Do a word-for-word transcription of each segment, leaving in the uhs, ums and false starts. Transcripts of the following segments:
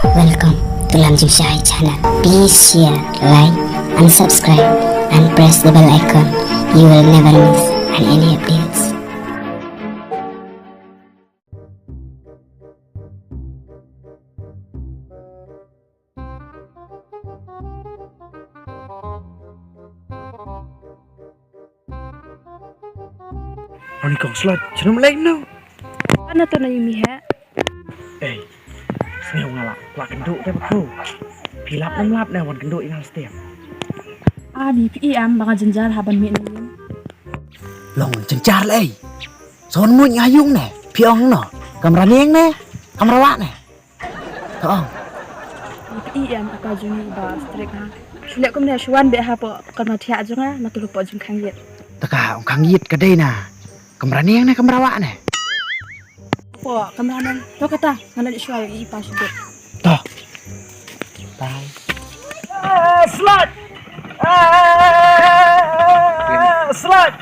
Welcome to Lam Jingshai channel. Please share, like, and subscribe, and press the bell icon. You will never miss any updates. Ani kong slot, chino mlek no. Ana to na yumi he. Eh, sngewbha nga la, la kynduh te ba ko. Phi lap nam lap ne wan kynduh ïa nga step. Ani phi i am ba nga jynjar ha ban mih na yum. Long jynjar lei. Son muñ nga yung ne. Phi ong no. Kamra niang ne. Kamra wah ne. Ka ong. Phi i em ka jong i ba strict ha. Shu leh kumne shu wan beh hapoh kamra thiah jong nga, na tu hapoh jong khang ïit. Te ka ong khang ïit ka dei na kamra niang ne kamra wah ne? Hapoh kamra niang. To kata, nga leit shu ai i pa shu beh. To. Bye. Ah, slut! Ah, slut!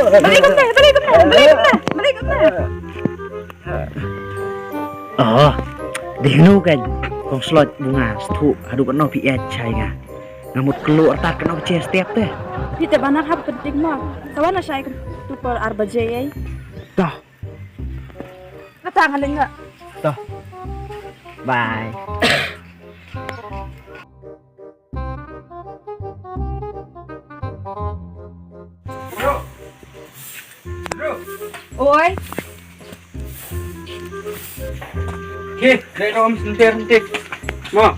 Balik kumne, balik kumne, balik kumne, balik kumne. Oh, dei hnu kan. Kong slot bunga sthu haduh kano pi et chai nga. Nga mut kelo artat kano che step te. Pi te bana hap penting ma. Sawan na shai tu per arba je ai. Dah. Kata nga lenga. Dah. Bye. Oi. Ki, dei rom senter senter. Mo.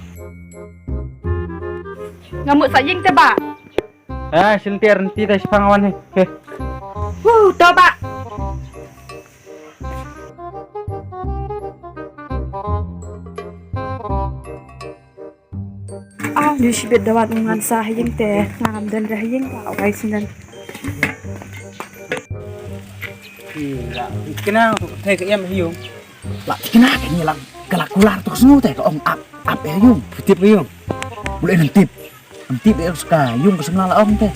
Nga mut sa ïing te ba. Ah, senter nanti te sipang awan he. He. Huh, to ba. Ah, ni shibit dawat ngan sa ha ïing te ngam don da ha ïing ba wai sinan. Kina tu te ka em ha ïing. La kina ka ni lang ka la kular tu snu te ka ong ap ap ha ïing. Tip ha ïing. Boleh nan tip. Nan tip ïa ka ïing ka semla la ong te.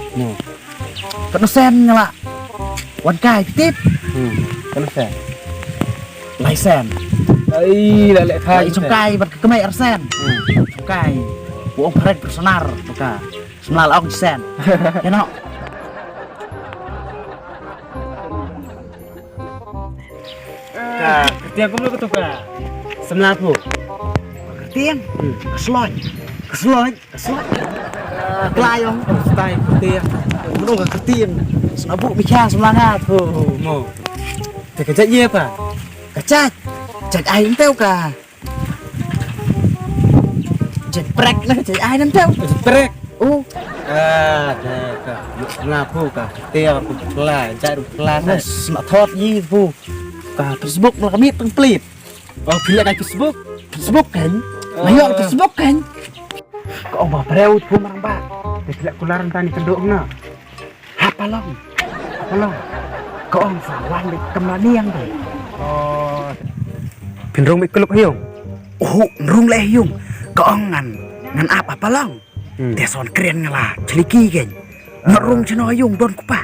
Ka no sen nga la. Wan kai tip. Hmm. Ka no sen. Lai sen. Ai la leh kai. Lai song kai bad ka kemai arsen. Hmm. Song kai. Wa ong pharek ka sonar ka. Semla la ong sen. Ya no. Ka kyrtiang kumno ka tu ka semla phu. Ka kyrtiang. Hmm. Ka sloi. Ka sloi. Ka sloi. Ka klai ong. Stai kyrtiang. Kumno ka kyrtiang. Sna bu mi kha semla nga phu. Mo. Te ka jait ye pa. Ka jait. Jait ai nteu ka. Jait prek na jait ai nan tau. Jait prek. Oh. Ah, ka, ka. Nga phu ka. Te aku pla, jait ru pla. Mas na thot yi phu. Ka Facebook na kami tang plit. Oh, pila ka Facebook? Facebook kan? Oh. Mayo Facebook kan? Ka ong ba breu phu marang ba. Te pila kular tani kendok na. Hap halong. Hap halong. Ka ong sa wan bad kamra niang te. Oh. Phin rung bad kluk ha ïing. Oh, rung leh ha ïing. Ka ong ngan ngan ap hap halong. Hmm. Te son kren nga la chliki kein. Nga rung chno ha ïing don kpa.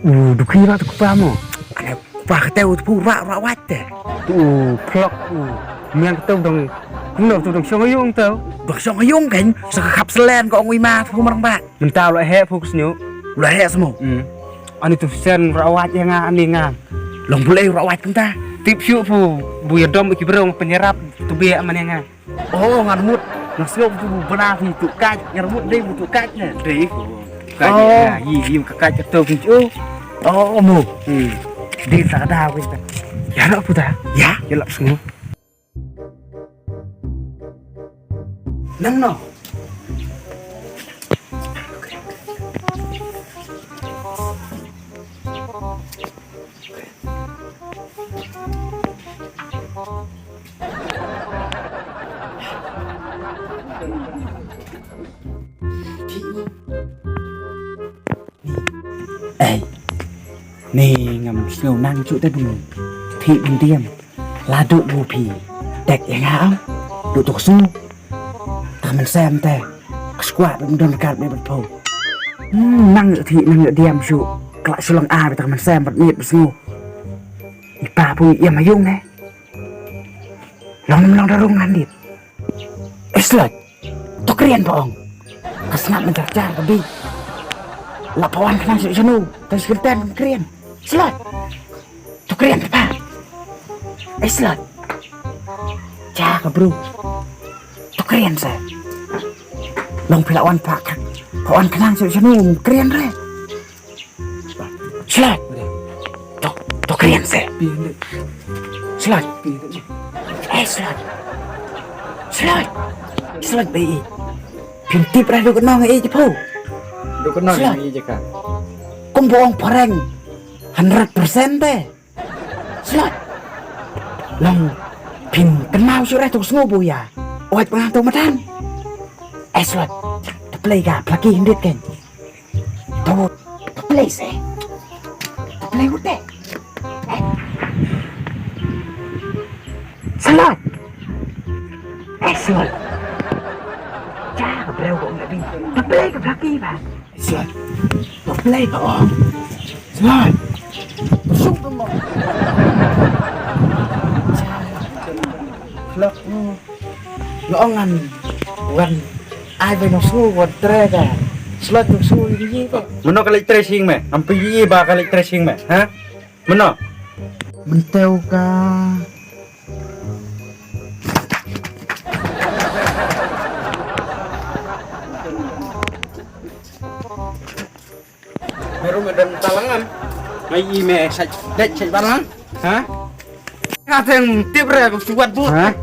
U dukhi ba tu kpa mo. Ane kpa kate u tu ra ra wat te. Tu phlok u. Miang kate u dong. Kumno tu dong shong ha ïing tu. Dong shong ha ïing kein. Sa ka khap selen ka ong wi ma tu marang ba. Mynta u la heh phu ka sngi. U la heh smu. Hmm. Ani tu sen u rawat ïa nga ani nga. Long pule u rawat kumta. Tip shu phu bu ïa dom ki brong penyerap tu biak mane nga. Oh ngan mut. Nga sngew tu bu bana phi tu kaj ngan mut dei bu tu kaj ne. Dei phu. Kaj ïa nga yi yi ka kaj tu phi chu. Oh mu. Hmm. Dei sa da ku ta. Ya na phu ta. Ya. Ya lap sngew. Nang no. Ei, ni ngam sngew nang ju te bun. Thi bun diam. La du bu phi. Tek ïa nga am. Du tuk su. Ta men sem te. Ka squad ba don ka ba pho. Hmm, nang ïa thi nang ïa diam shu. Ka la shu long a ba ta man sem bad miet ba sngu. I pa pho ïa ma yung ne. Long long da rung ngan dit. Islot. To krian pa ong. Ka sngap man jar jar ka bi. La pa wan khnang shu shanu. Ta shu ten krian. Islot. To krian pa. Islot. Ja ka bru. To krian sa. Long phi la wan pa khnang. Pa wan khnang shu shanu krian re. Slot. To, to krian se. Slot. Eh, slot. Slot. Slot be i. Phin tip ra duk nong i jepo. Duk nong i jeka. Kum bong pareng. Hundred percent te. Slot. Long phin kenal sure tu sngu bu ya. Oi pernah tu matan. Eh, slot. Te play ka, plaki hindit ken. To, to play se. To play ute. Eh. Slot. Eh, slot. Ja ka breu ko ngi. To play ka plaki ba. Slot. To play ka oh. Slot. Suk tu mo. Slot. Nga ong ngan wan ai bai nong sngu wan tre ka. Slot nong sngu ïa ki te. Mano ka leit tre sing me? Ngam pynjah ba ka leit tre sing me, ha? Mano? Mentew ka. Meru me don talang am. Mai i me sai dek sai balang. Ha? Ka teng tip re ko suat bu. Ha?